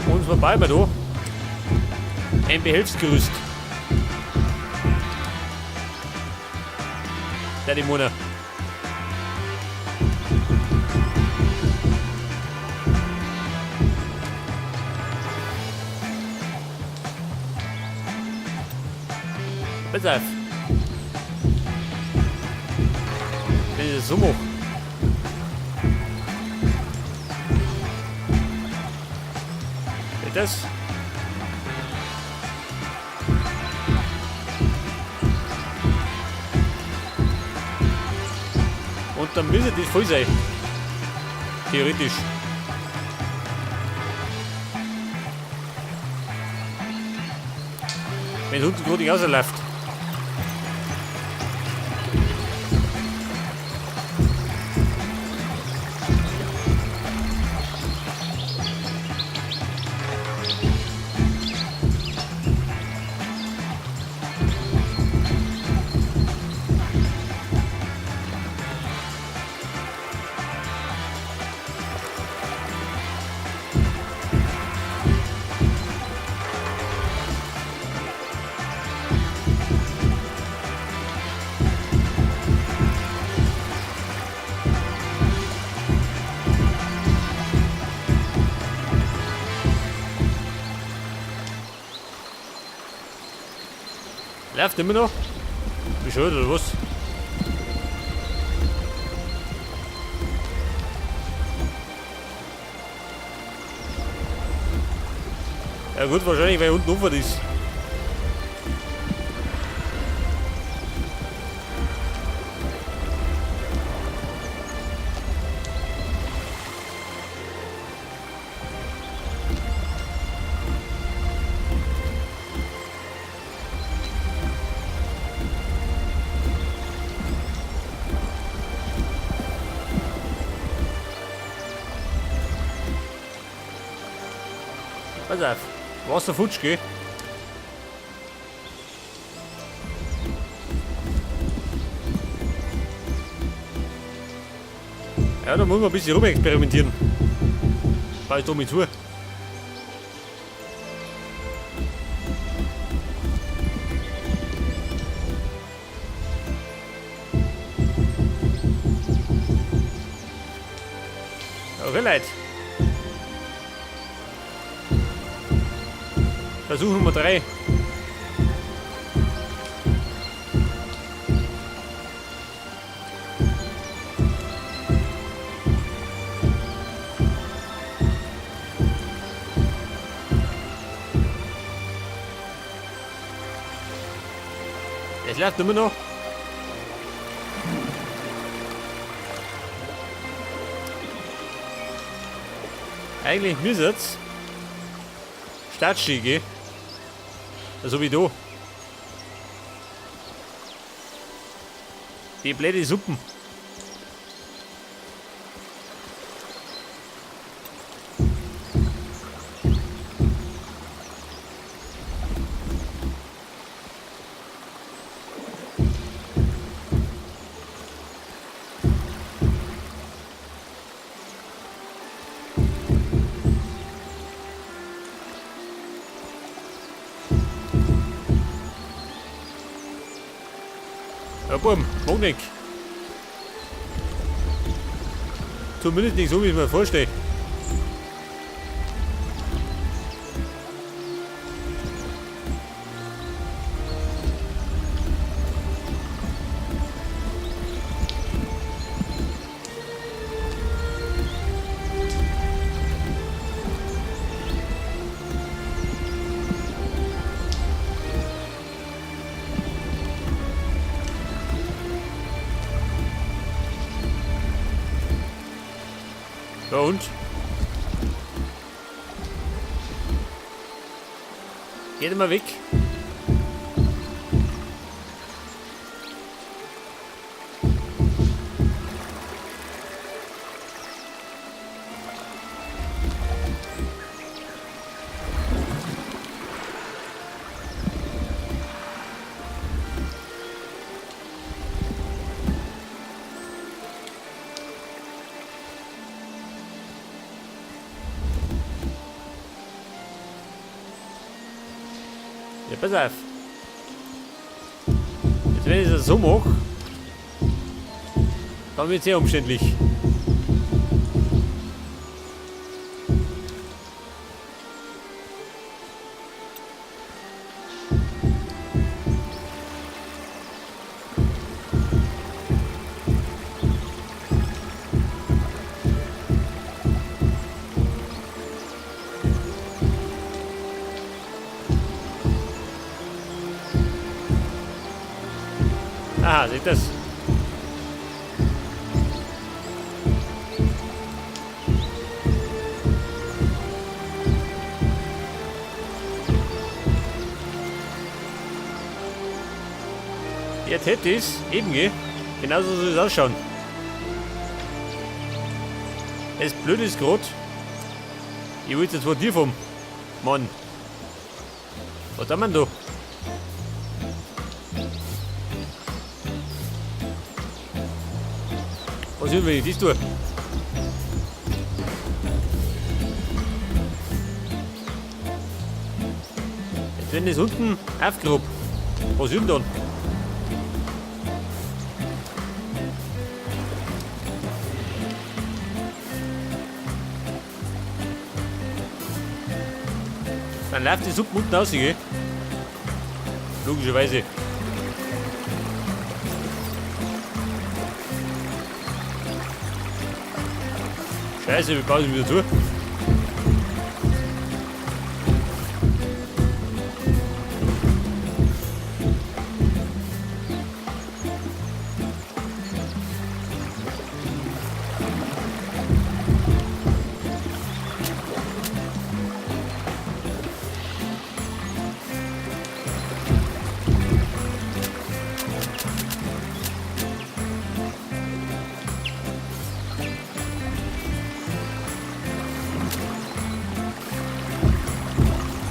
Und zwar bauen wir da ein Behelfsgerüst. Der die Mona. Pass auf. Wenn ich das so mache. Geht das? Und dann müsste das voll sein. Theoretisch. Wenn es unten gerade nicht rausläuft. Läuft immer noch? Bescheuert oder was? Ja gut, wahrscheinlich, weil unten Ufer ist. Pass auf, Wasser futsch, gell? Ja, da muss man ein bisschen rumexperimentieren. Fahr ich da mit zu. Okay, Leute. Versuch Nummer 3. Es läuft immer noch. Eigentlich müsste es Startski gehen. So wie du. Die blöde Suppen. Ja, Buam, mag nicht. Zumindest nicht so, wie ich mir vorstelle. Ja und? Geht immer weg. Ja, pass auf. Jetzt, wenn ich das so mache, dann wird es sehr umständlich. Aha, seht das? Jetzt hätte ich's eben, gell? Genauso soll es ausschauen. Das Blöde ist grad, ich will jetzt zwar tief um. Mann. Was haben wir denn da? Was ist, wenn ich das tue? Jetzt wenn das unten aufgrub. Was ist denn dann? Dann läuft die Suppe unten raus, gell? Logischerweise. Scheiße, wir bauen wieder zu.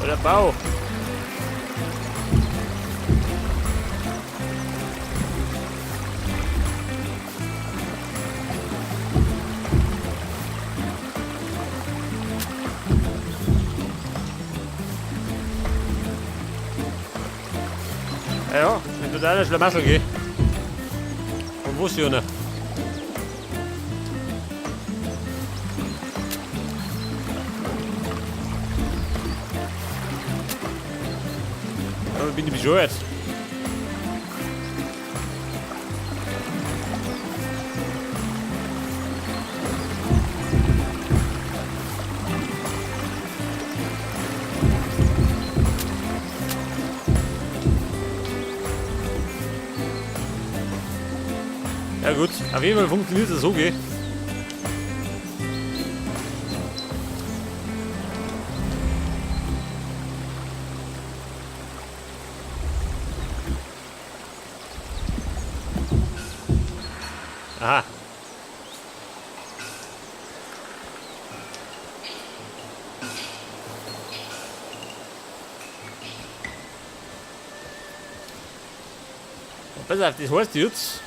Oder Bau. Ja, ein totaler Schlamassel, gell? Und wo ist die Jona? Aber bin ich bescheuert? Ja gut, auf jeden Fall funktioniert das so, gell? Aha. Pass auf, das heißt jetzt.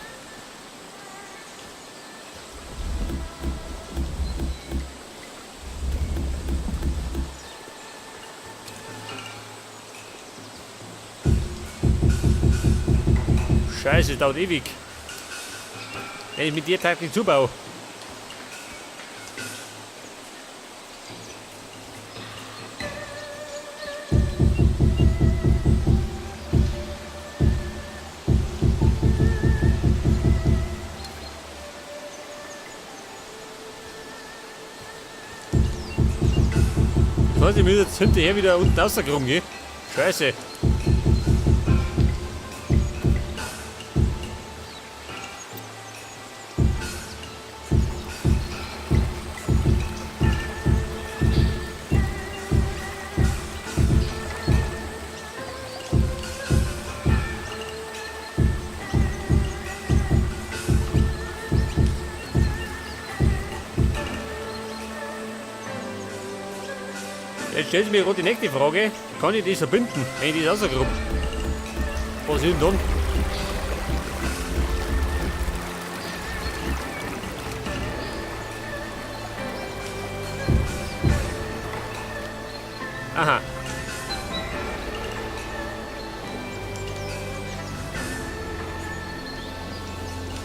Scheiße, dauert ewig. Wenn ich mit der Taktik zubaue. Das heißt, ich muss jetzt hinterher wieder unten rausgekommen, gell? Scheiße. Jetzt stellt sich mir gerade die nächste Frage. Kann ich das verbinden, wenn ich das rausgrub? Was ist denn dann? Aha.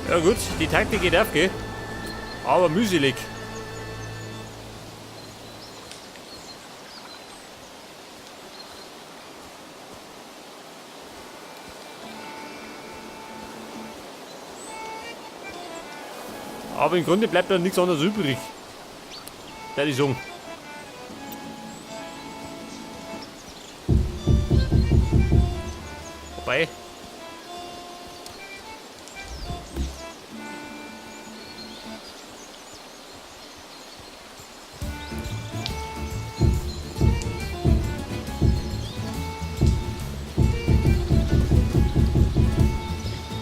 Ja gut, die Taktik geht auf, gell? Aber mühselig. Aber im Grunde bleibt dann nichts anderes übrig. Würde ich sagen. Wobei.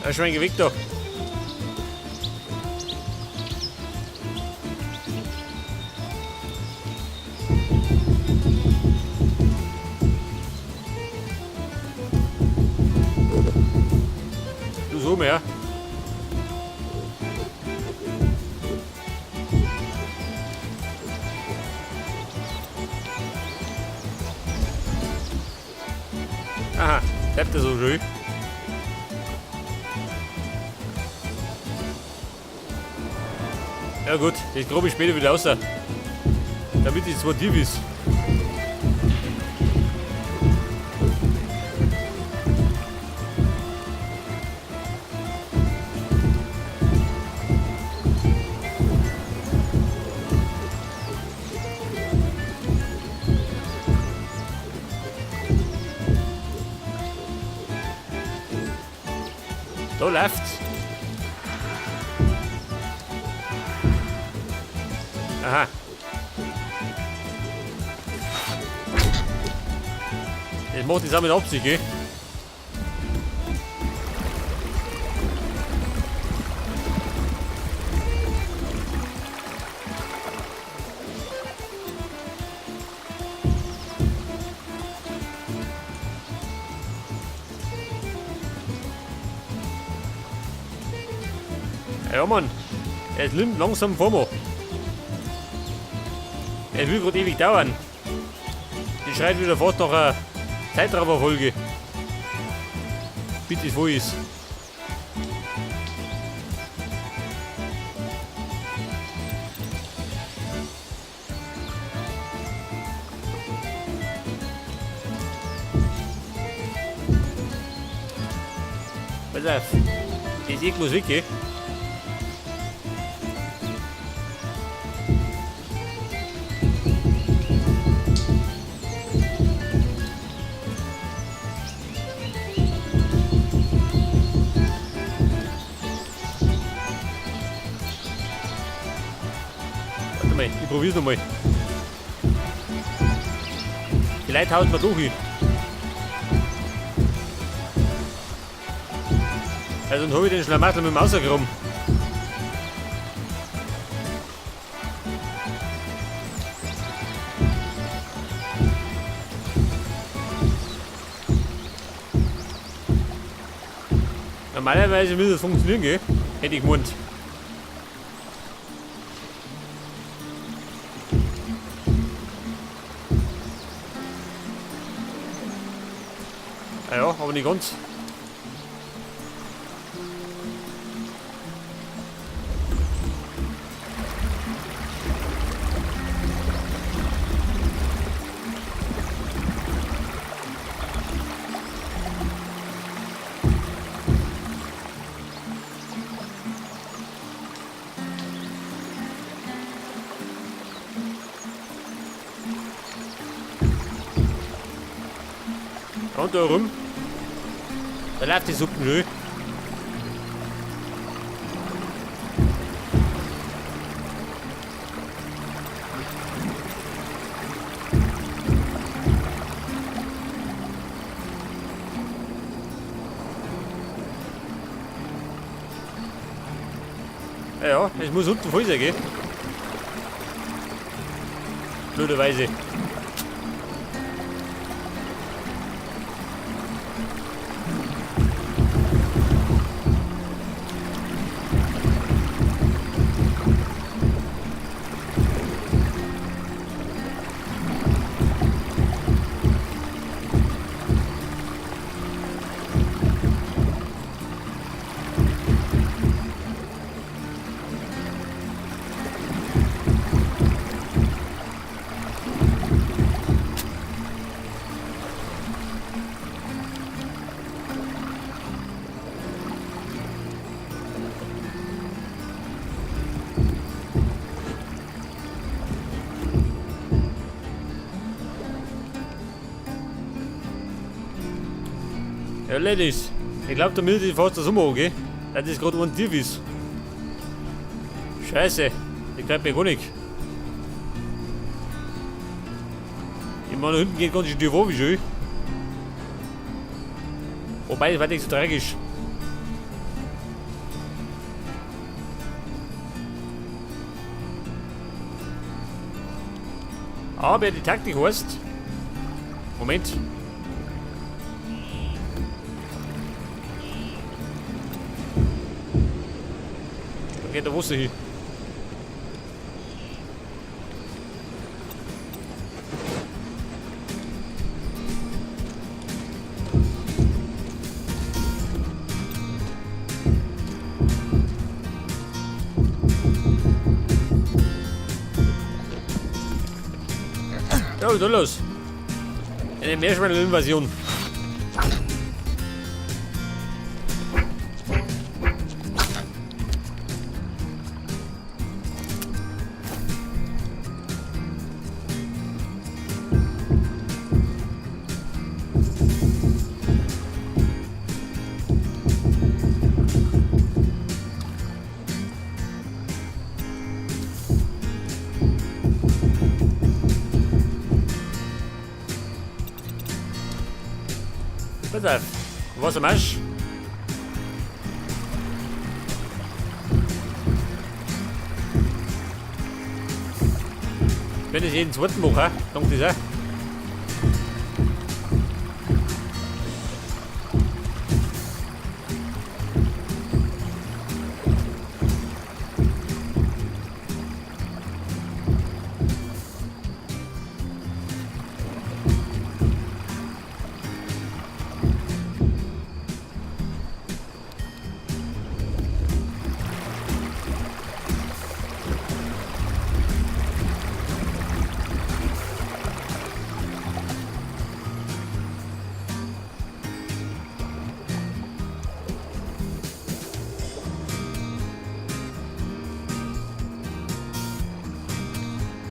Ja, schon ein Gewicht da. Du so mehr. Aha, bleibt das so schön. Ja gut, das grabe ich später wieder raus. Damit es zwar tief ist. Da läuft's. Aha. Das macht das auch mit Absicht, gell? Ja, Mann. Es nimmt langsam vor mir. Es will gerade ewig dauern. Die schreit wieder fast nach einer Zeitrafferfolge. Bitte, voll ist. Pass auf. Die ist eh bloß weg, gell? Warte mal, ich probier's nochmal. Vielleicht haut man doch hin. Also dann hab ich den Schlamassel mit dem rausgegraben. Normalerweise müsste das funktionieren, gell? Hätte ich gemeint. Ah ja, aber nicht ganz. Und da rum. Da läuft die Suppe schön. Ja, ja, es muss unten voll sein, gell? Blöderweise. Ja, Ladies, ich glaube, da müsste ich fast das ummachen, gell? Weil das gerade ein tief ist. Scheiße, das gefällt mir gar nicht. Ich meine, da hinten geht ganz schön tief runter, wie schön. Wobei, das war nicht so tragisch. Aber die Taktik heißt. Moment. Da geht der Wasser hin. Ja, was ist da los? Eine Meerschweinelinvasion. Pass auf. Wassermarsch. Wenn ich jeden zweiten mache, danke das auch.